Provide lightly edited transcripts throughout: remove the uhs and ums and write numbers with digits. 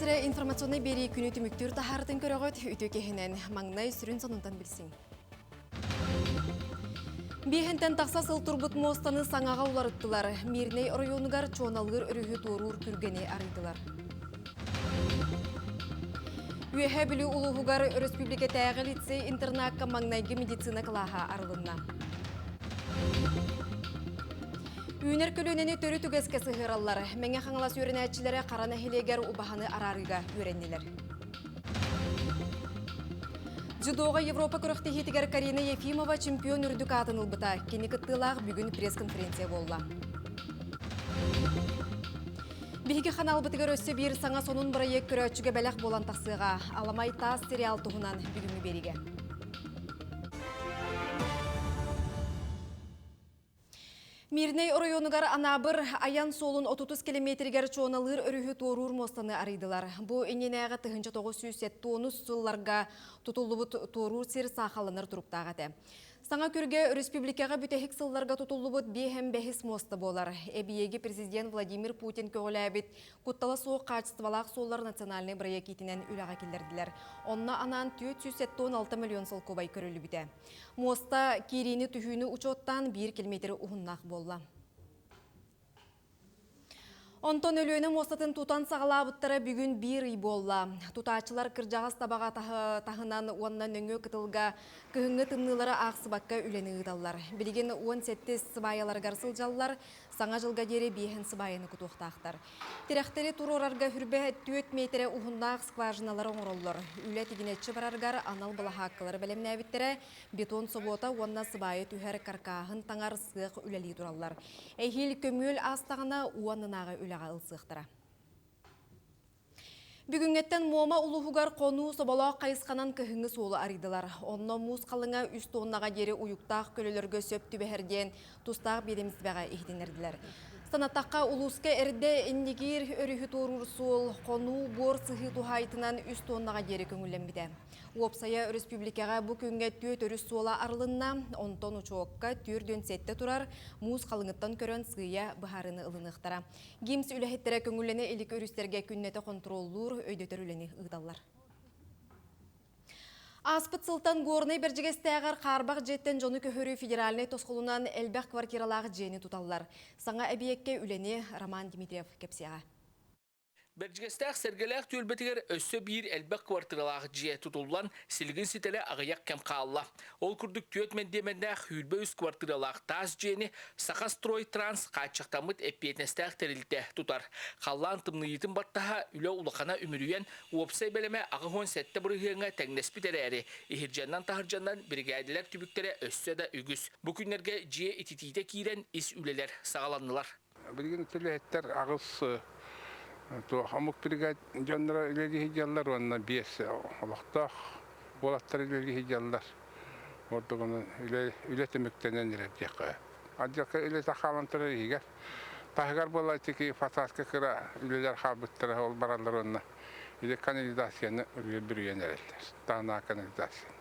сирэ информационнай биэрии күнү түмүктүүр таһаарытын көрөҕүт. Үтүө киһинэн маҥнай сүрүн сонунтан билсиҥ. Биэһинтэн тахса сыл турбут муостаны саҥаҕа уларыттылар. Мирнэй оройуонугар Чуоналыыр өрүһү туоруур күргэни арыйдылар. Үөһээ Бүлүү улууһугар өрөспүүбүлүкэтээҕи лицей-интернакка маҥнайгы медицина кылааһа арылынна. Үүнэр көлүөнэни төрүт үгэскэ сыһыараллар. Мэҥэ Хаҥалас үөрэнээччилэрэ Хара нэһилиэгэр убаһаны араарыыга үөрэннилэр. Дзюдоҕа Европа күрэхтэһиитигэр Карина Ефимова чемпион үрдүк аатын ылбыта. Кини кыттыылаах бүгүн пресс-конференция буолла. Биһиги ханаалбытыгар өссө биир саҥа сонун бырайыак көрөөччүгэ бэлэх буолан тахсыаҕа. Аламай таас сериал туһунан бүгүҥҥү биэриигэ. Мирнэй оройуонугар Анаабыр айан суолун 30 километригэр Чуоналыыр өрүһү туоруур муостаны арыйдылар. Бу иннинээҕи 1970 сылларга тутуллубут туоруур сир саахалланар туруктаах этэ. Саҥа күргэ өрөспүүбүлүкэҕэ бүтэһик сылларга тутуллубут биэһэн бэһис муоста буолар. Эбийиэги президент Владимир Путин көҕүлээбит куттала суох хаачыстыбалаах суоллар национальнай бырайыак иитинэн үлэҕэ киллэрдилэр. Онно анаан 476 миллион солкуобай көрүллүбүтэ. Муоста киириини түһүүнү учуоттаан биир километр уһуннаах буолла. Онтон Өлүөнэ муостатын тутан саҕалаабыттара бүгүн биир ый буолла. Тутааччылар кырдьаҕас табаҕа таһынан уонна нөҥүө кытылга кыһыҥҥы тымныылары аахсыбакка үлэни ыыталлар. Билигин 17 сыбаайаларыгар сылдьаллар, Саҥа дьылга диэри биэһин сыбаайаны кутуохтаахтар. Тирэхтэри туруорарга хүрбэ 4 миэтэрэ уһуннаах скважиналары оҥороллор. Үлэ тигинэччи барарыгар анал былаһааккалары бэлэмнээбиттэрэ, бетон собуота уонна сыбаайа түһэр каркааһын таҥар сыах үлэлии тураллар. Эһиил көмүөл аастаҕына уонунааҕы үлэҕэ ылсыахтара. Бүгүҥҥэттэн Муома улууһугар хонуу соболоох хайысханан кыһыҥҥы суолу арыйдылар. Онно муус халыҥа үс тоннаҕа диэри уйуктаах көлөлөргө сөп түбэһэр диэн тустаах биэдэмистибэҕэ иһитиннэрдилэр. Санаттахха, улууска эрдэ Индигиир өрүһү туоруур суол хонуу буор сыһыы туһаайытынан үс тоннаҕа диэри көҥүллэммитэ. Уопсайа өрөспүүбүлүкэҕэ бу күҥҥэ түөрт өрүс суола арылынна, онтон учуокка 47 турар, муус халыҥыттан көрөн сыыйа быһаарыыны ылыныахтара. ГИМС үлэһиттэрэ көҥүллэнэ илик өрүстэргэ күннэтэ хонтуруоллуур, өйдөтөр үлэни ыыталлар. Ааспыт сылтан Горнай Бэрдьигэстээҕэр хаарбах дьиэттэн дьону көһөрүү федеральнай тосхолунан элбэх квартиралаах дьиэни туталлар. Саҥа эбийиэккэ үлэни Роман Дмитриев кэпсиэҕэ. Бэрдьигэстээх Сэргэлээх түөлбэтигэр өссө биир элбэх квартиралаах дьиэ тутуллан, силигин ситэрэ аҕыйах кэм хаалла. Ол курдук түөрт мэндиэмэннээх 23 квартиралаах таас дьиэни Сахастройтранс хааччахтаммыт эппиэтинэстээх тэрилтэ тутар. Халлаан тымныйыытын баттаһа үлэ улахана үмүрүйэн, уопсай бэлэмэ 87 бырыһыаҥҥа тэҥнэспит эрээри, иһирдьэннэн-таһырдьаннан биригээдэлэр түбүктэрэ өссө да үгүс. Бу күннэргэ дьиэ ититиитэ киирэн ис үлэлэр саҕаланнылар. Билигин үлэһиттэр аҕыс туох омук бригад дьонноро үлэлии сылдьаллар уонна биэс олохтоох уолаттар үлэлии сылдьаллар. Ордук үлэ, үлэ түмүктэнэн эрэр диэххэ. Отделка үлэтэ хаалан турар иһигэр. Таһыгар буолла ити фасадка кыра үлэлэр хаалбыттара ол бараллар уонна или канализацияны бүрүйэн эрэллэр. Таһынаа канализация.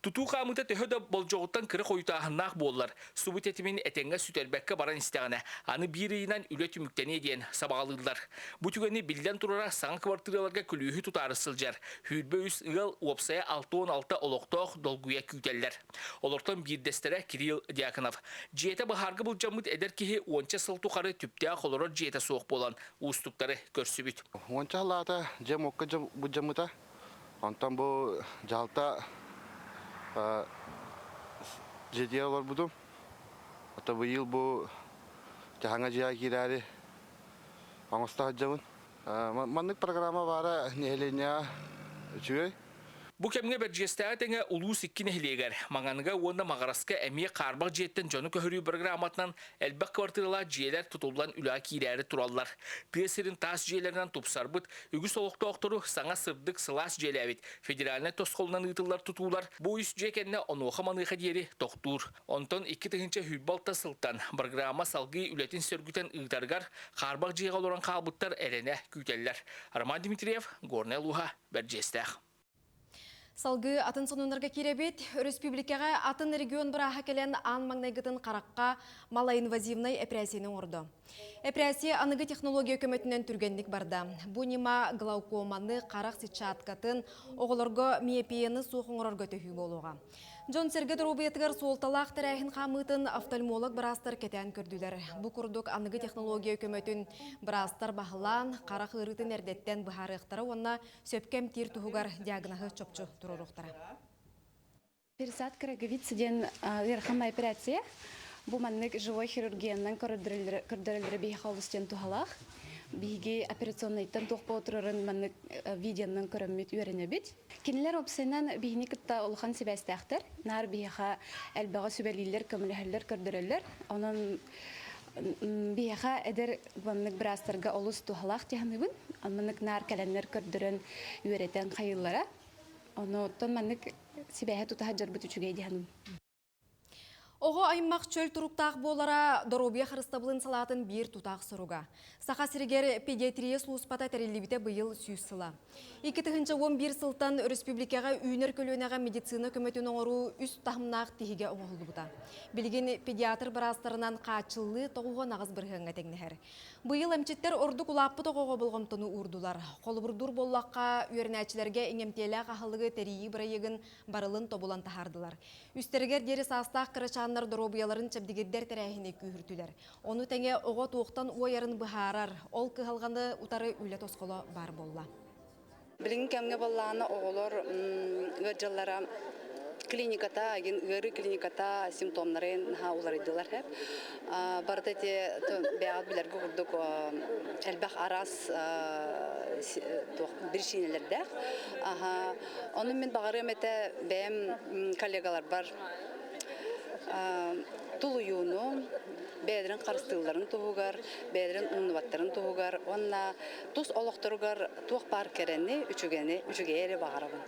Тутуу хаамыыта төһө да болдьоҕуттан кыра хойутааһыннаах буоллар, субу тэтимин этэҥҥэ сүтэрбэккэ баран истэҕинэ, аны биир ыйынан үлэ түмүктэниэ диэн сабаҕалыыллар. Бу түгэни биллэн турара саҥа кыбартыыраларга күлүүһү тутаары сылдьар 23 ыал уопсайа 66 олохтоох долгуйа күүтэллэр. Олортон биирдэстэрэ Кирилл Дьяконов. Дьиэтэ баһаарга былдьаммыт эдэр киһи уонча сыл тухары түптээх олорор дьиэтэ суох буолан уустуктары көрсүбүт. Уонча сыллаата дьиэм уокка былдьаммыта. Онтон бу дьаһалта дьиэтигэр олорбутум. Ото быйыл бу дьаһаҥа дьиэҕэ киирээри оҥосто сылдьабын. Маннык программа баара нэһилиэнньэҕэ үчүгэй. Бу кэмҥэ Бэрдьигэстээҕи тэҥэ улуус икки нэһилиэгэр, Маҥаныга уонна Маҕараска эмиэ хаарбах дьиэттэн дьону көһөрүү бырагырааматынан элбэх квартиралаах дьиэлэр тутуллан үлэҕэ киирээри тураллар. Тыа сирин таас дьиэлэринэн тупсарбыт, Үгүс олохтоохтору саҥа сырдык сылаас дьиэлээбит федеральнай тосхолунан ыытыллар тутуулар бу үс дьиэ кэннэ онуоха-маныаха диэри тохтуур. Онтон 2026 сылтан программа салгыы үлэтин сөргүтэн ыытарыгар хаарбах дьиэҕэ олорон хаалбыттар эрэнэ күүтэллэр. Роман Дмитриев, Горнай улууһа, Бэрдьиэстээх. Салгыы атын сонуннарга киирэбит. Өрөспүүбүлүкэҕэ атын регион бырааһа кэлэн аан маҥнайгытын харахха малоинвазивнай эпэрээссийэни оҥордо. Эпэрээссийэ аныгы технология көмөтүнэн түргэнник барда. Бу ньыма глаукоманы, харах сетчаткатын, оҕолорго миопияны суох оҥорорго төһүү буолуоҕа. Дьон-сэргэ доруобуйатыгар суолталаах тэрээһин хаамыытын офтальмолог быраастар кэтээн көрдүлэр. Бу курдук аныгы технология көмөтүн быраастар баһылаан, харах ыарыытын эрдэттэн быһаарыахтара уонна сөпкө эмтиир туһугар диагноһы чопчу туруоруохтара. Пересадка роговицы диэн ыарахан операция. Бу маннык живой хирургиянан көрдөрөллөрө биһиэхэ олус диэн туһалаах. Биһиги операционнайтан туох буола маннык видеонан көрөммүт үөрэнэбит. Кинилэр уопсайынан биһини кытта улахан сибээстээхтэр. Наар биһиэхэ элбэҕи сүбэлииллэр, көмөлөһөллөр, көрдөрөллөр. Онон биһиэхэ эдэр маннык быраастарга олус туһалаах дии саныыбын. Маннык наар кэлэннэр көрдөрөн, үөрэтэн хайыыллара. Ону оттон маннык сибээһи тута сылдьарбыт үчүгэй дии саныыбын. Оҕо аймах чөл туруктаах буолара доруобуйа харыстабылын салаатын биир тутаах соруга. Саха сиригэр педиатрия сулууспата тэриллибитэ быйыл 100 сыла. 2011 сылтан өрөспүүбүлүкэҕэ үүнэр көлүөнэҕэ медицина көмөтүн оҥоруу үс таһымнаах тиһигэ оҥоһуллубута. Билигин педиатр быраастарынан хааччыллыы 98 бырыһыаҥҥа тэҥнэһэр. Быйыл эмчиттэр ордук улааппыт оҕоҕо болҕомтону уурдулар. Холобурдуур буоллахха, үөрэнээччилэргэ иҥэмтиэлээх аһылыгы тэрийии бырайыагын барылын тобулан таһаардылар. Үстэригэр диэри саастаах кырачааннар доруобуйаларын чэбдигирдэр тэрээһини күүһүртүлэр. Ону тэҥэ оҕо туохтан уойарын быһаарар, ол кыһалҕаны утары үлэ тосхоло баар буолла. Билиҥҥи кэмҥэ буоллаҕына оҕолор ыалдьаллара клиниката, ыарыы клиниката симптомнарын наһаа уларыйдылар. Барыта ити бэйэҕит билэргэ курдук элбэх араас биричиинэлэрдээх. Ону мин баҕарыам этэ бэйэм коллегаларбар тулуйууну, бэйэлэрин харыстыылларын туһугар, бэйэлэрин умнубаттарын туһугар уонна тус олохторугар туох баар кэрэни, үчүгэни, үчүгэйи эрэ баҕарабын.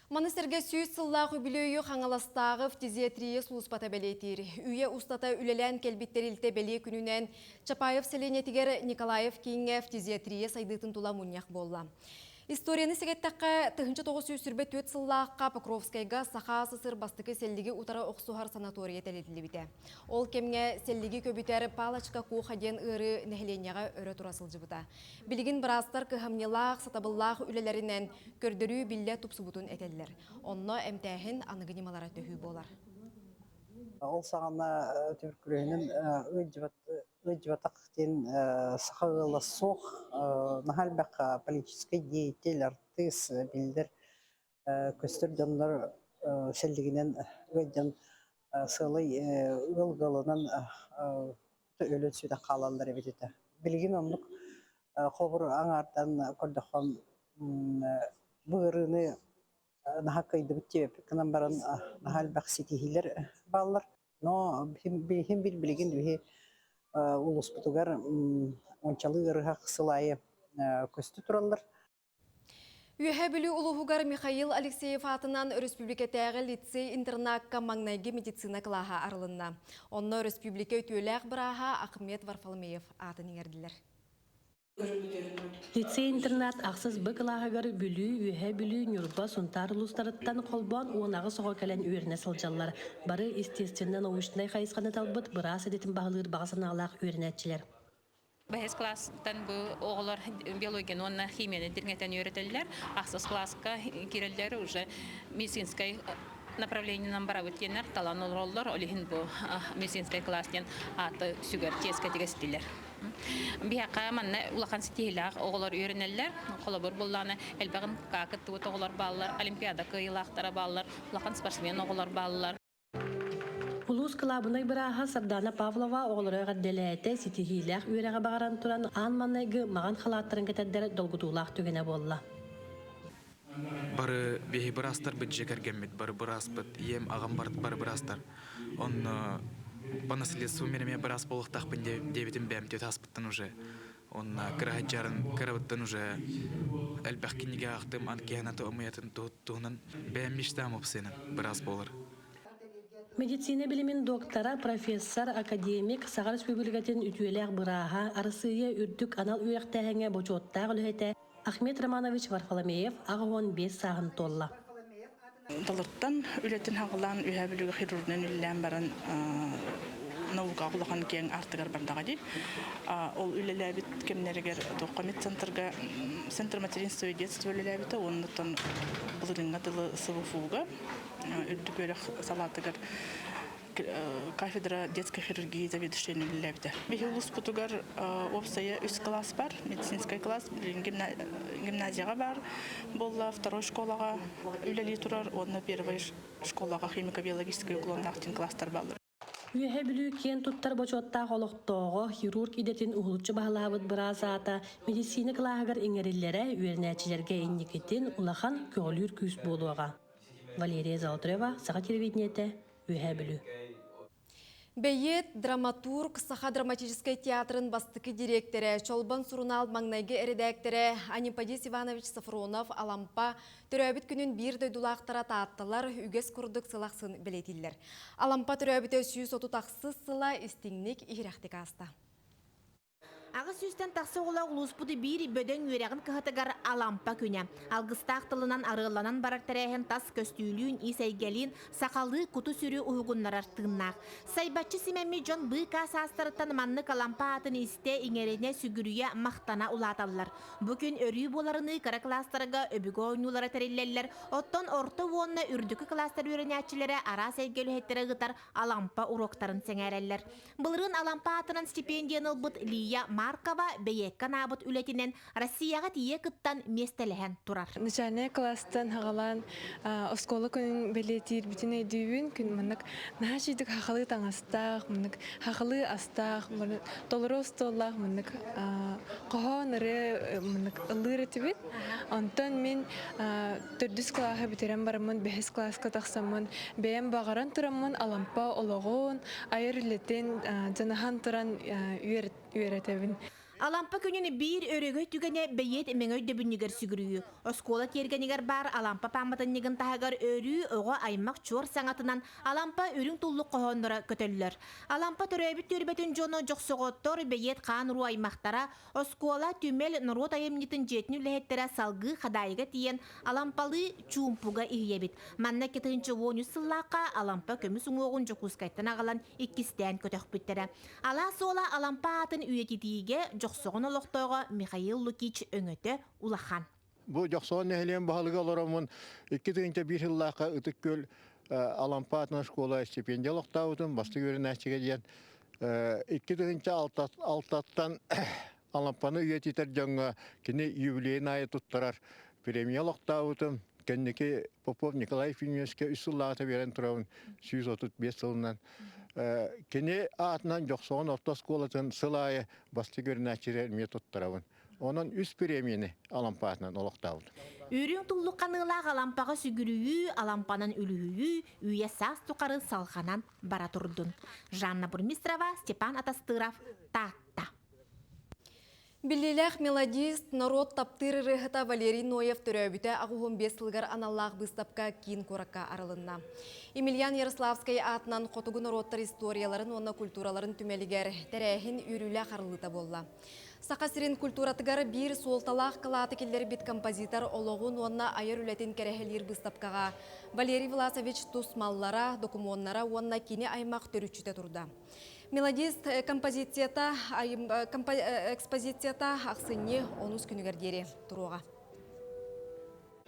Маны сэргэ 100 сыллаах үбүлүөйү Хаҥаластааҕы фтизиатрия сулууспата бэлиэтиир. Үйэ устата үлэлээн кэлбит тэрилтэ бэлиэ күнүнэн Чапаев сэлиэнньэтигэр Николаев кииҥҥэ фтизиатрия сайдыытын тула мунньах буолла. Историяны сэгэттэххэ, 1924 сыллаахха Покровскайга Саха СССР бастакы сэллиги утары охсуһар санатория тэриллибитэ. Ол кэмҥэ сэллиги көбүтэр палочка Коха диэн ыарыы нэһилиэнньэҕэ өрө тура сылдьыбыта. Билигин быраастар кыһамньылаах, сатабыллаах үлэлэринэн көрдөрүү биллэ тупсубутун этэллэр. Онно эмтээһин аныгы ньымалара төһүү буолар. Ол саҕана түбүркүлүһүнэн ыалдьыбатах диэн саха ыала суох. Наһаа элбэх политическай деятель, артыыс биллэр көстөр дьоннор сэллигинэн ыалдьан сыалай ыал ыалынан өлөн сүтэн хаалаллар эбит этэ. Билигин оннук холобур аҥаардан көрдөххө бу ыарыыны наһаа кыайдыбыт диэбиппит гынан баран наһаа элбэх ситиһиилэр бааллар. Но билигин билигин биһи улууспутугар уончалыы ыарыһах сыл аайы көстө тураллар. Үөһээ Бүлүү улууһугар Михаил Алексеев аатынан өрөспүүбүлүкэтээҕи лицей-интернакка маҥнайгы медицина кылааһа арылынна. Онно өрөспүүбүлүкэ үтүөлээх бырааһа Ахмед Варфоломеев аатын иҥэрдилэр. Лицей-интернат ахсыс Б кылааһыгар Бүлүү, Үөһээ Бүлүү, Ньурба, Сунтаар улуустарыттан холбоон 18 оҕо кэлэн үөрэнэ сылдьаллар. Бары естественно-научнай хайысханы талбыт быраас идэтин баһылыыр баҕа санаалаах үөрэнээччилэр. Бэһис класстан бу оҕолор биологияны уонна химияны дириҥэтэн үөрэтэллэр. Ахсыс класска киирэллэр уже медицинскэй направлениенан барабыт диэннэр талан олороллор. Ол иһин бу медицинскэй класс диэн ааты сүгэр чиэскэ тигистилэр. Биһиэхэ манна улахан ситиһиилээх оҕолор үөрэнэллэр. Холобур буоллаҕына элбэх МК кыттыбыт оҕолор бааллар, олимпиада кыайыылаахтара бааллар, улахан спортсмен оҕолор бааллар. Улуус кылаабынай бырааһа Сардана Павлова оҕолоро эҕэрдэлээтэ, ситиһиилээх үөрэҕи баҕаран туран аан маҥнайгы маҕан халааттарын кэтэрдэр долгутуулаах түгэнэ буолла. Бары биһи быраастарбыт дьиэ кэргэммит, бары бырааспыт, ийэм, аҕам бары быраастар. Онно по наследству мин эмиэ быраас буолуохтаахпын диэбитим бэйэм түөт ааспыттан уже. Онно кыраһыдьарын кырабыттан уже элбэх кинигэ аахтым, анкиһана омуйатын туһунан бэйэм мечтам опсыйынан быраас буолар. Медицина билимин доктора, профессор, академик, Саха Республикатын үтүөлээх бырааһа, Арассыыйа үрдүк анал үөрэхтээһиҥҥэ бочуоттаах үлэһитэ. Ахмед Романович Варфоломеев 85 сааһын туолла. Далыртан үлэтин хаҕылаан Үөһээ Бүлүүгэ хирургунан үлэлээн баран наукаҕа улахан киэҥ аартыгар бардаҕа дии. Ол үлэлээбит кэмнэригэр туохха медцентрга Центр материнства и детства үлэлээбитэ уонна былырыыҥҥа дылы СВФУга үрдүк үөрэх салаатыгар кафедра детской хирургии заведующайын үлэлээбитэ. Биһи улууспутугар уопсайа үс класс бар. Медицинскэй класс гимназияҕа бар буолла, второй школаҕа үлэлии турар уонна первой школаҕа химико-биологическай уклоннаах дьин класстар бааллар. Үөһэ Бүлүү киэн туттар бочуоттаах олохтооҕо, хирург идэтин уһулуччу баһылаабыт быраас аата медицина кылааһыгар иҥэриллэрэ үөрэнээччилэргэ инникитин улахан көҕүлүүр күүс буолуоҕа. Валерия Золотарева, Саха телевидениетэ, Үөһээ Бүлүү. Бэйиэт, драматург, Саха драматическай театрын бастакы дириэктэрэ, Чолбон сурунаал маҥнайгы эрэдээктэрэ Анемподист Иванович Софронов Алампа төрөөбүт күнүн биир дойдулаахтара таатталар үгэс курдук сыл ахсын бэлиэтииллэр. Алампа төрөөбүтэ 136 сыла истиҥник иһирэхтик ааста. Аҕыс сүүстэн тахса оҕолоох улууспут биир бөдөҥ үөрэҕин кыһатыгар Алампа күнэ. Алгыстаах тылынан арыалланан барар тэрээһин тас көстүүлүүн, ис эйгэлиин сахалыы куту-сүрү уһугуннарар тыыннаах. Сайбаччы симэммит дьон быыкаа саастарыттан маннык Алампа аатын истэ, иҥэринэ, сүгүрүйэ, махтана улааталлар. Бу күн өрүү буоларыныы кыра кылаастарга өбүгэ оонньуулара тэриллэллэр, оттон орто уонна үрдүкү кылаастар үөрэнээччилэрэ араас эйгэ үлэһиттэрэ ыытар Алампа уруоктарын сэҥээрэллэр. Былырыын Алампа аатынан стипендияны ылбыт Лия Маркова бэйиэккэ анаабыт үлэтинэн Россияҕа тиийэ кыттан миэстэлэһэн турар. Начальнай кылаастан хаҕалаан оскуола күнүн бэлиэтиирбитин өйдүүбүн. Күн маннык наһаа үчүгдүк хахалыы таҥастаах, маннык хахалыы астаах, толору остуоллаах маннык хоһоон ырыа маннык ыллыыр этибит. Онтон мин төрдүс кылааһы бүтэрэн бараммын бэһис кылааска тахсаммын бэйэм баҕаран тураммын Алампа олоҕун, айар үлэтин дьаныһан туран үөрэтэбин. Алампа күнүн биир өрөгөй түгэнэ бэйиэт мэҥэ өйдөбүнньүгэр сүгүрүйүү. Оскуола тиэргэнигэр баар Алампа пааматынньыгын таһыгар өрүү оҕо аймах чуор саҥатынан Алампа үрүҥ туллук хоһоонноро көтөллөр. Алампа төрөөбүт түөрбэтин дьоно дьохсоҕоттор, бэйиэт хаан уруу аймахтара, Оскуола, түмэл, норуот айымньытын дьиэтин үлэһиттэрэ салгыы Хадаайыга тиийэн Алампалыы чуумпуга иһийэбит. Манна 2013 сыллаахха Алампа көмүс уҥуоҕун Дьокуускайтан аҕалан иккистээн көтөхпүттэрэ. Алаас уола Алампа аатын үйэтитиигэ Дьохсоҕон олохтооҕо Михаил Лукич өҥөтө улахан. Бу Дьохсоҕон нэһилиэгин баһылыга олороммун 2001 сыллаахха Ытык Күөл Алампа аатынан школа стипендия олохтообутум бастыҥ үөрэнээччигэ диэн 2006-ттан Алампаны үйэтитэр дьоҥҥо кини юбилейын аайы туттарар премия олохтообутум. Кэнники Попов Николай Ефимовичка үс сыллааҕыта биэрэн турабын 135 сылынан. Кини аатынан Дьохсоҕон орто оскуолатын сыл аайы бастыҥ үөрэнээччилэр эмиэ туттарабын. Онон үс премияны Алампаатынан олохтообут. Үрүҥ туллук ханыылаах Алампаҕа сүгүрүйүү, Алампанан үлүһүйүү үйэ саас тухары салҕанан бара турдун. Жанна Бурмистрова, Степан Атастыров, Таатта. Биллиилээх мелодист, норуот таптыыр ырыаһыта Валерий Ноев төрөөбүтэ 85 сылыгар аналлаах быыстапка киин куоракка арылынна. Емельян Ярославскай аатынан хотугу норуоттар историяларын уонна культураларын түмэлигэр тэрээһин үөрүүлээх арыллыыта буолла. Саха сирин культуратыгар биир суолталаах кылааты киллэрбит композитор олоҕун уонна айар үлэтин кэрэһэлиир быыстапкаҕа Валерий Власович тус маллара, докумуоннара уонна кини аймах төрүччүтэ турда. Мелодист композицията, экспозицията ахсынньы онус күнүгэр диэри туруоҕа.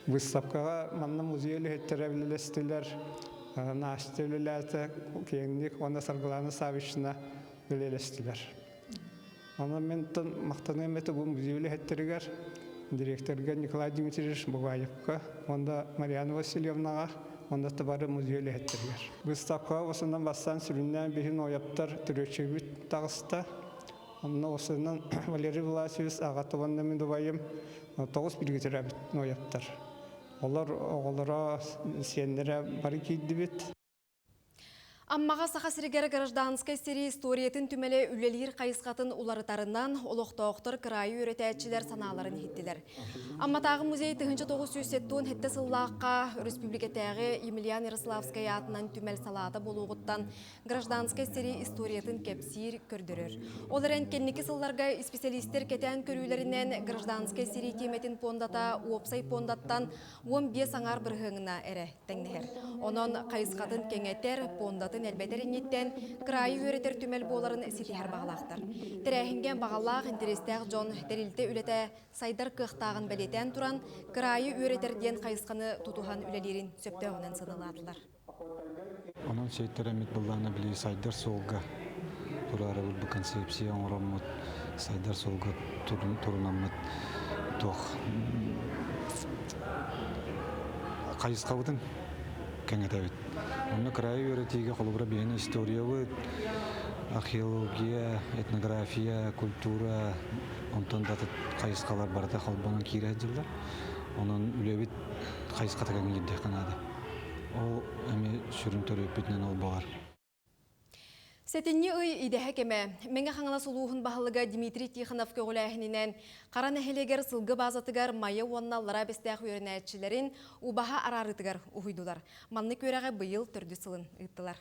Выставкаҕа манна музей үлэһиттэрэ үлэлэстилэр. Настя үлэлээтэ, киэҥник уонна Саргылана Савична үлэлэстилэр. Онон мин махтаныам этэ бу музей үлэһиттэригэр, директорга Николай Дмитриевич Бугаевка уонна Марьяна Васильевнаҕа уонна бары музей үлэһиттэригэр. Выставкаҕа осунан бастаан сүрүннээн биһин ойоптор төрүөччүбүт таҕыста. Онно осунан Валерий Власьевич аҕата уонна мин убайым тоҕус билги төрөөбүт ойоптор. Олор оҕолоро, сиэннэрэ бары киирдибит. Аммаҕа Саха сиригэр гражданскай сэрии историятын түмэлэ үлэлиир хайысхатын уларытарынан олохтоохтор кыраайы үөрэтээччилэр санааларын иһиттилэр. Амматааҕы музей 1977 сыллаахха өрөспүүбүлүкэтээҕи Емельян Ярославскай аатынан түмэл салаата буолуоҕуттан гражданскай сэрии историятын кэпсиир, көрдөрөр. Ол эрэн кэнники сылларга исписэлиистэр кэтээн көрүүлэринэн гражданскай сэрии тиэмэтин пуондата уопсай пуондаттан 15 аҥаар бырыһыаҥына эрэ тэҥнэһэр. Онон хайысхатын кэҥэтэр, пуондатын элбэтэр инниттэн кыраайы үөрэтэр түмэл буоларын ситиһэр баҕалаахтар. Тэрээһиҥҥэ баҕалаах, интэриэстээх дьон тэрилтэ үлэтэ сайдар кыахтааҕын бэлиэтээн туран, кыраайы үөрэтэр диэн хайысханы тутуһан үлэлиирин сөптөөҕүнэн сыаналаатылар. Онон сиэттэрэммит былаана били сайдар суолга тураарабыт бу концепция оҥороммут сайдар суолга турунаммыт туох хайысхабытын кэҥэтэбит. Онно кыраайы үөрэтиигэ холобура биһиэнэ историябыт, археология, этнография, культура, онтон да хайысхалар барыта холбонон киирэ сылдьаллар. Онон үлэбит хайысхата кэҥиирдиэххэ наада. Ол эмиэ сүрүн төрүөппүтүнэн ол баҕар. Сэтинньи ый идэһэ кэмэ. Мэҥэ Хаҥалас улууһун баһылыга Дмитрий Тихонов көҕүлээһининэн Хара нэһилиэгэр сылгы баазатыгар Майа уонна Аллараа Бэстээх үөрэнээччилэрин убаһа араарыытыгар уһуйдулар. Маннык үөрэҕи быйыл төрдүс сылын ыыттылар.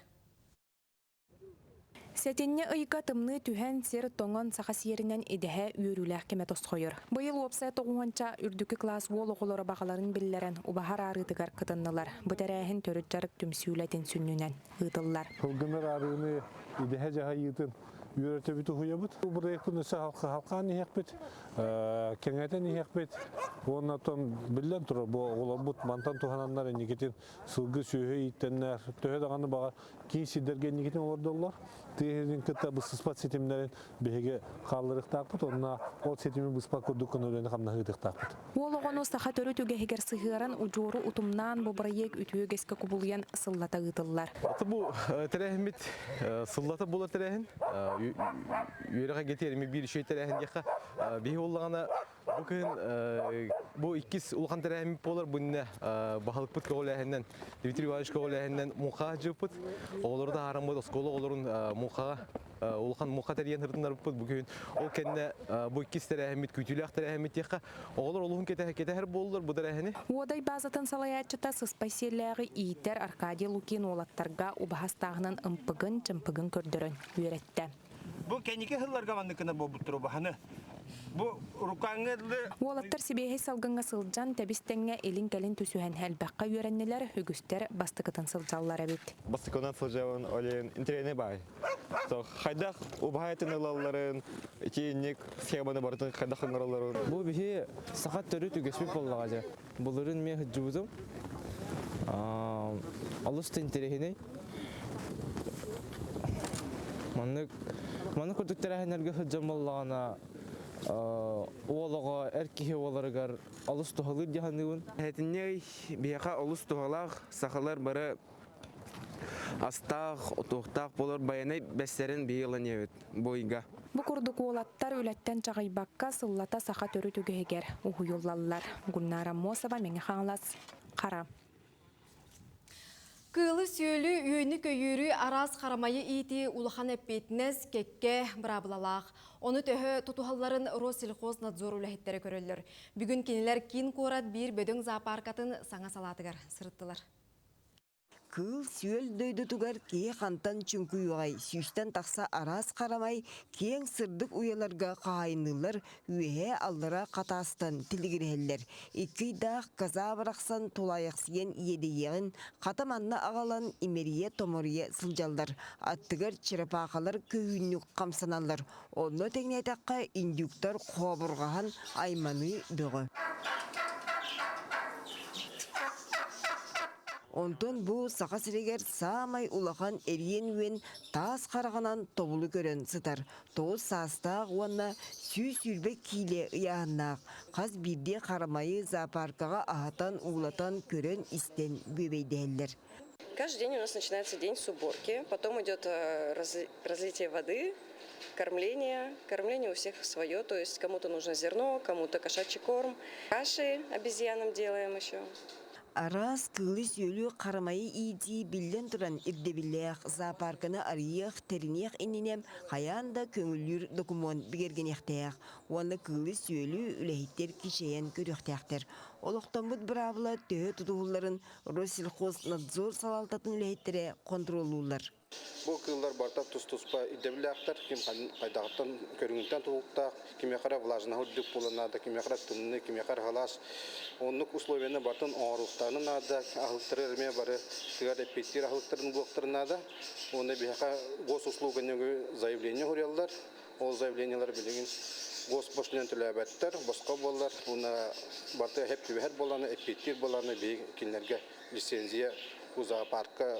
Сэтинньи ыйга тымныы түһэн, сир тоҥон саха сиэринэн идэһэ үөрүүлээх кэмэ тосхойор. Быйыл уопсай тоҕуһуонча үрдүкү кылаас уол оҕолоро баҕаларын биллэрэн убаһа араарыытыгар кытыннылар. Бу тэрээһин төрүт дьарык түмсүү үлэтин сүнньүнэн ыытыллар. Сылгынар арыыны идэһэ дьаһайыытын үөрөтөбүт уһуйабыт. Бу бырайыакпын өссө халҕаан иһиэхпит, кэҥэтэн иһиэхпит. Уонна оттон биллэн турар, бу оҕолорбут мантан туһананнар инникитин сылгы сүөһү ииттэннэр, төһө даҕаны баҕар киин сирдэргэ инникитин олордоллор. Тыа сирин кытта быстыспат ситимнэрин биһиги хаалларыахтаахпыт уонна ол ситими быспат курдук гына үлэни хамнаһыытыахтаахпыт. Уол оҕону саха төрүт үгэһигэр сыһыаран, удьуору утумнаан бу бырайыак үтүө үгэскэ кубулуйан сыллата ыытыллар. Бу тэрээһиммит сыллата буолар тэрээһин. Үөрэҕэ гетиэрими биир үчүгэй тэрээһин диэххэ. Биһи буоллаҕына Бу кыһын бу иккис улахан тэрээһиммит буолар. Бу иннэ баһылыкпыт көҕүлээһининэн, Дмитрий Иванович көҕүлээһининэн муҥхаҕа дьыппыт. Оҕолору таһаараммыт оскуола оҕолорун муҥхаҕа улахан муҥха тэрийэн сырытыннарбыппыт бу күһүн. Ол кэннэ бу иккис тэрээһиммит, күүтүүлээх тэрээһиммит диэххэ, оҕолор олуһун кэтэһэр буоллулар бу тэрээһини. Уодай базатын салайааччыта сыспай сиэллээҕи иитэр Аркадий Лукин уолаттарга убаһастааһынын ымпыгын-чымпыгын көрдөрөн үөрэттэ. Бу кэнники сылларга манныкына буолбуттар убаһаны. Бу рукаҥҥа дылы Уолаттар сибиэһэй салгыҥҥа сылдьан, тэбис-тэҥҥэ илин-кэлин түсүһэн элбэххэ үөрэннилэр, үгүстэр бастакытын сылдьаллар эбит. Бастакынан сылдьабын, олен интэриэһинэй баай. Хайдах убаһайтын ылалларын, итиинник схеманы барытын хайдах оҥороллорун. Бу биһи саха төрүт үгэспит буоллаҕа дьэ. Былырын мен сылдьыбытым. Олус да интэриэһинэй. Маннык маннык курдук тэрээһиннэргэ сылдьан буоллаҕына уол оҕо эр киһи буоларыгар олус туһалыыр дии саныыбын. Этинньэй биһиэхэ олус туһалаах сахалар бары астаах, отуохтаах буолар байанай бэстэрин биһи ылан иһэбит бу ыйга. Бу курдук уолаттар үлэттэн чаҕыйбакка сыллата саха төрүт үгэһигэр уһуйуллаллар. Гульнара Аммосова, Мэҥэ Хаҥалас, Хара. Кыылы-сүөлү, үөнү-көйүүрү, араас харамайы иитии улахан эппиэтинэс, кэккэ быраабылалаах. Ону төһө тутуһалларын Россельхознадзор үлэһиттэрэ көрөллөр. Бүгүн кинилэр киин куорат биир бөдөҥ зоопаркатын саҥа салаатыгар сырыттылар. Кыыл-сүөл дойдутугар киһи хантан чуҥкуйуоҕай, сүүстэн тахса араас харамай киэҥ сырдык уйаларга хаһаайынныыллар, үөһээ-аллара хатаастан тилигирэһэллэр. Икки ыйдаах коза барахсан тулаайахсыйан иэдэйиэҕин хата манна аҕалан имэрийэ-томоруйа сылдьаллар. Аттыгар черепахалар көһүүннүк хамсаналлар. Онно тэҥнээтэххэ индюктар хообурҕаһан айманыы бөҕө. Онтон бу Саха сиригэр саамай улахан эриэн үөн таас хараҕынан тобулу көрөн сытар. 9 саастаах уонна 120 киилэ ыйааһыннаах хас биирдии харамайы зоопаркаҕа аһатан, уулатан, көрөн-истэн бүөбэйдэһэллэр. Каждый день у нас начинается день с уборки, потом идет разлитие воды, кормление. Кормление у всех свое, то есть кому-то нужно зерно, кому-то кошачий корм. Каши обезьянам делаем еще. Араас кыылы-сүөлү харамайы иитии биллэн туран ирдэбиллээх зоопарканы арыйыах, тэриниэх иннинэ хайаан да көҥүллүүр докумуон бигэргэниэхтээх уонна кыылы-сүөлү үлэһиттэр кичэйэн көрүөхтээхтэр. Олохтоммут быраабыла төһө тутуһулларын Россельхознадзор салалтатын үлэһиттэрэ хонтуруоллууллар. Бу кыыллар барыта тус-туспа ирдэбиллээхтэр, ким хайдаҕыттан көрүҥүттэн тутулуктаах, кимиэхэ эрэ влажноһа үрдүк буолан наада, кимиэхэ эрэ тымныы, кимиэхэ эрэ халаас. Оннук условияны барытын оҥоруохтарын наада, аһылыктары эмиэ бары тыгар эппиэттиир аһылыктарын булуохтарын наада. Уонна биһиэхэ госуслуга нөҥүө заявление суруйаллар. Ол заявлениелар билигин госпошлина төлөөбөттөр, босхо буоллар уонна барыта эһэп түбэһэр буоллаҕына, эппиэттиир буоллаҕына биһиги кинилэргэ лицензия бу зоопарка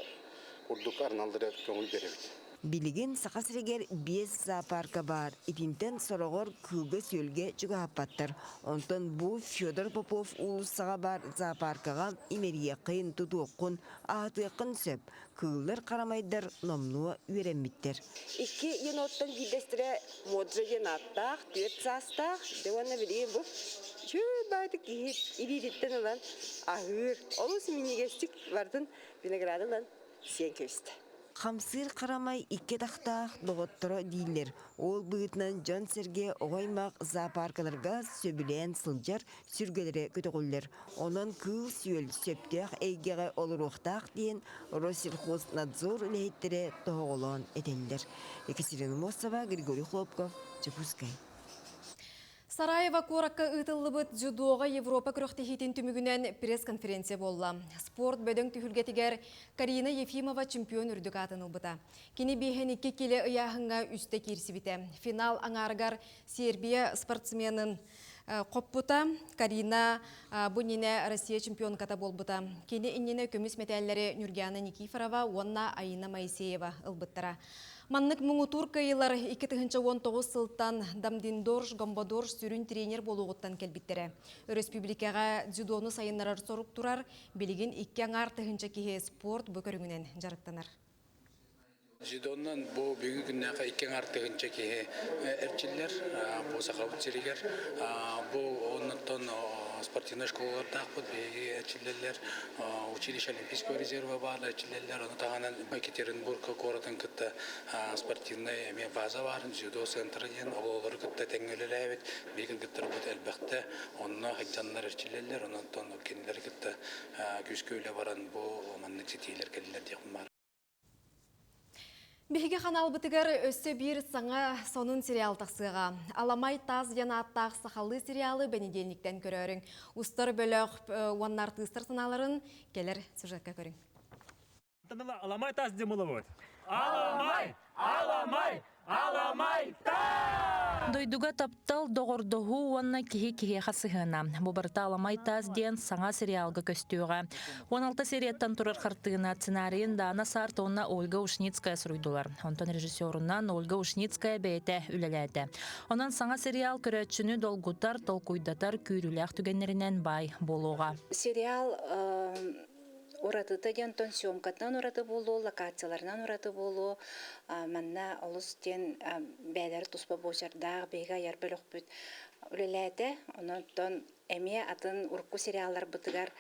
курдук арналлары көҥүл биэрэбит. Билигин Саха сиригэр биэс зоопарка баар. Итинтэн сороҕор кыылга-сүөлгэ чугаһаппаттар. Онтон бу Федор Попов уулуссаҕа баар зоопаркаҕа имэрийиэххин, тутуоххун, аһатыаххын сөп. Кыыллар харамайдар номнуо үөрэммиттэр. Икки еноттан биирдэстэрэ Моджо диэн ааттаах, түөрт саастаах. Дьэ уонна билигин бу үчүгэй баайдык киһи илиититтэн ылан аһыыр. Олус минньигэстик бардын винограды ылан сиэн кэбистэ. Хамсыыр харамай икки атахтаах доҕотторо дииллэр. Ол быһыытынан дьон-сэргэ оҕо-аймах зоопаркаларга сөбүлээн сылдьар, сүргэлэрэ көтөҕүллэр. Онон кыыл-сүөл сөптөөх эйгэҕэ олоруохтаах диэн Россельхознадзор үлэһиттэрэ тоһоҕолоон этэллэр. Екатерина Мосова, Григорий Хлопков, Дьокуускай. Сараево куоракка ыытыллыбыт дзюдоҕа Европа күрэхтэһиитин түмүгүнэн пресс-конференция буолла. Спорт бөдөҥ түһүлгэтигэр Карина Ефимова чемпион үрдүк аатын ылбыта. Кини биэһэн икки килэ ыйааһыҥҥа үстэ киирсибитэ. Финал аҥаарыгар Сербия спортсменын хоппута. Карина бу иннинэ Россия чемпионката буолбута. Кини иннинэ көмүс мэтээллэри Нюргиана Никифорова уонна Аина Моисеева ылбыттара. Маннык муҥутуур кыайыылар 2019 сылтан Дамдиндорж Гомбодорж сүрүн тренер буолуоҕуттан кэлбиттэрэ. Өрөспүүбүлүкэҕэ дзюдону сайыннарар сорук турар, билигин икки аҥаар тыһыынча киһи спорт бу көрүҥүнэн дьарыктанар. Дзюдонан бу бүгүн күннээхэ икки аҥаар тыһыынча киһи эрчиллэр бу Сахабыт сиригэр. Бу оннуттан спортивнай школалардаахпыт, биһиги эрчиллэллэр. Училище Олимпийского резерва баар эрчиллэллэр. Ону таһынан Екатеринбург куоратын кытта спортивнай эмиэ база баар, дзюдо центра диэн оҕолору кытта тэҥҥэ үлэлээбит. Биһиги кыргыттарбыт элбэхтэ онно сылдьаннар эрчиллэллэр. Онон кинилэри кытта күүскэ үлэ баран бу маннык ситиилэр кэллилэр диэхпин баар. Биһиги ханаалбытыгар өссө биир саҥа сонун сериал тахсыаҕа. Аламай таас диэн ааттаах сахалыы сериалы бэнидиэнньиктэн көрөөрүҥ. Устар бөлөх уонна артыыстар санааларын кэлэр сюжекка көрүҥ. Аламай таас диэн булабыт. Аламай! Аламай! Аламай таас! Дойдуга таптал, доҕордоһуу уонна киһи киһиэхэ сыһыана. Бу барыта Аламай таас диэн саҥа сериалга көстүөҕэ. 16 серияттан турар хартыына сценарийын Дана Сарт уонна Ольга Ушницкая суруйдулар. Онтон режиссерунан Ольга Ушницкая бэйэтэ үлэлээтэ. Онон саҥа сериал көрөөччүнү долгутар, толкуйдатар күүрүүлээх түгэннэринэн баай буолуоҕа. Сериал уратыта диэн онтон съемкатынан ураты буолуо, локацияларынан ураты буолуо. Манна олус диэн бэйэлэрэ туспа буочардаах биһиги айар бөлөхпүт үлэлээтэ. Онон эмиэ атын урукку сериалларбытыгар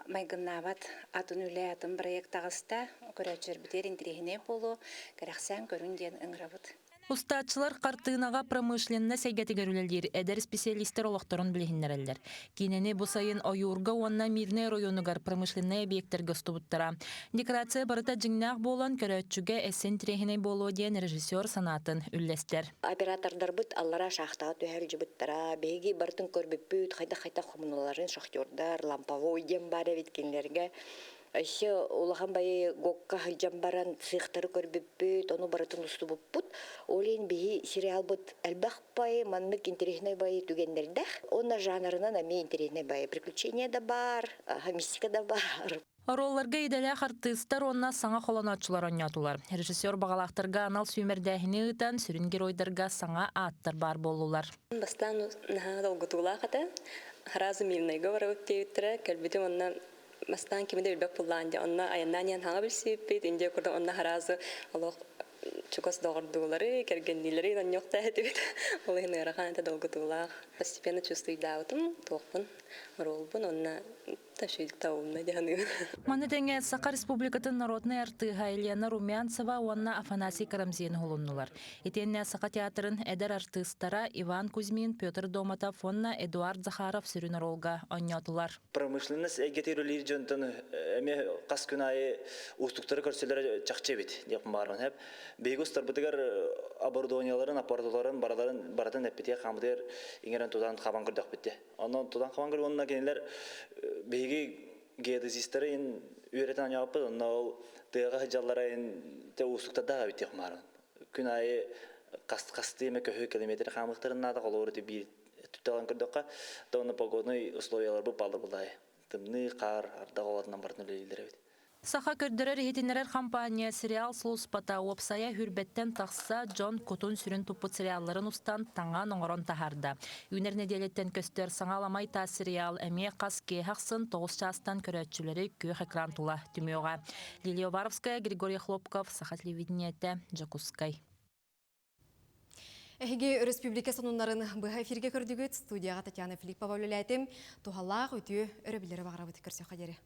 майгыннаабат атын үлэ, атын проект таҕыста. Көрөөччүлэрбитигэр интэриэһинэй буолуо, кэрэхсээн көрүҥ диэн ыҥырабыт. Устааччылар хартыынаҕа промышленность эйгэтигэр үлэлиир эдэр специалистар олохторун билиһиннэрэллэр. Киинэни бу сайын Ойуурга уонна Мирнэй оройуонугар промышленнай объектарга устубуттара. Декорация барыта дьиҥнээх буолан, көрөөччүгэ эссе интэриэһинэй буолуо диэн режиссер санаатын үллэстэр. Оператордарбыт аллара шахтаҕа түһэр дьыбыттара, биһиги барытын көрбүппүт, хайдах-хайдах хомуналарын шахтердар, ламповой диэн баар эбит кинилэргэ. Өссө улахан байы ГОКка сылдьан баран цехтары көрбүппүт, ону барытын устубуппут. Ол иһин биһи сериалбыт элбэх бай, маннык интэриэһинэй бай түгэннэрдээх. Уонна жанрынан эмиэ интэриэһинэй бай. Приключения да баар, мистика да баар. Оруолларга идэлээх артыыстар уонна саҥа холонооччулар оонньоотулар. Режиссер баҕалаахтарга анал сүүмэрдээһини ыытан, сүрүн геройдарга саҥа ааттар баар буоллулар. Бастаан наһаа долгутуулаах этэ. Сразу Мирнайга барабыт диэбиттэрэ. Кэлбитим онно бастаан кими да билбэт буоллаан дьэ онно айаннаан иһэн хаҥа билсибиппит индия курдук онно сразу олох чугас доҕордуулары кэргэнниилэри онньуохтаа этибит ол иһин ыарахан этэ долгутуулаах постепенно чувствуйдаабытым туохпун оруолбун онно. Ташыйдык табылынна дьаһаныыбын. Маны тэҥэ Саха Республикатын народнай артыыһа Елена Румянцева уонна Афанасий Карамзин уһулуннулар. Итиэннэ Саха театрын эдэр артыыстара Иван Кузьмин, Петр Домотов уонна Эдуард Захаров сүрүн оруолга оонньоотулар. Промышленность эйгэтигэр үлэлиир дьонтон эмиэ хас күн аайы уустуктары көрсөлөрө чахчы эбит диэхпин баҕарабын. Хэп биһиги устарбытыгар оборудованиеларын, аппаратураларын барыларын барытын эппитигэр хаамытыгар иҥэрэн тутан хабан көрдөхпүт дии. Онон тутан хабан көрүү уонна кинилэр биһиги геодезистары ин үөрэтэн оонньооппут, онно ол тыаҕа сылдьаллара ин те уустуктардаах эбит диэх мааран. Күн аайы хас хастыы эмэ көһү километр хаамыахтарын наада холобур ити биир түптэ көрдөххө, то онно погодный условиялар бу паллар булаайы. Тымныы, хаар, ардах олорунан барытын үлэлииллэр эбит. Саха көрдөрөр-иһитиннэрэр компания сериал сулууспата уопсайа хүрбэттэн тахса дьон кутун-сүрүн туппут сериалларын устан таҥан оҥорон таһаарда. Үүнэр нэдиэлэттэн көстөр саҥа Аламай таас сериал эмиэ хас киэһэ ахсын 9 чаастан көрөөччүлэри күөх экран тула түмүөҕэ. Лилия Уваровская, Григорий Хлопков, Саха телевидениетэ, Дьокуускай. Эһиги өрөспүүбүлүкэ сонуннарын быһа эфиргэ көрдүгүт. Студияҕа Татьяна Филиппова үлэлээтим. Туһалаах үтүө өрөбүллэри баҕарабыт көрсөххө диэри.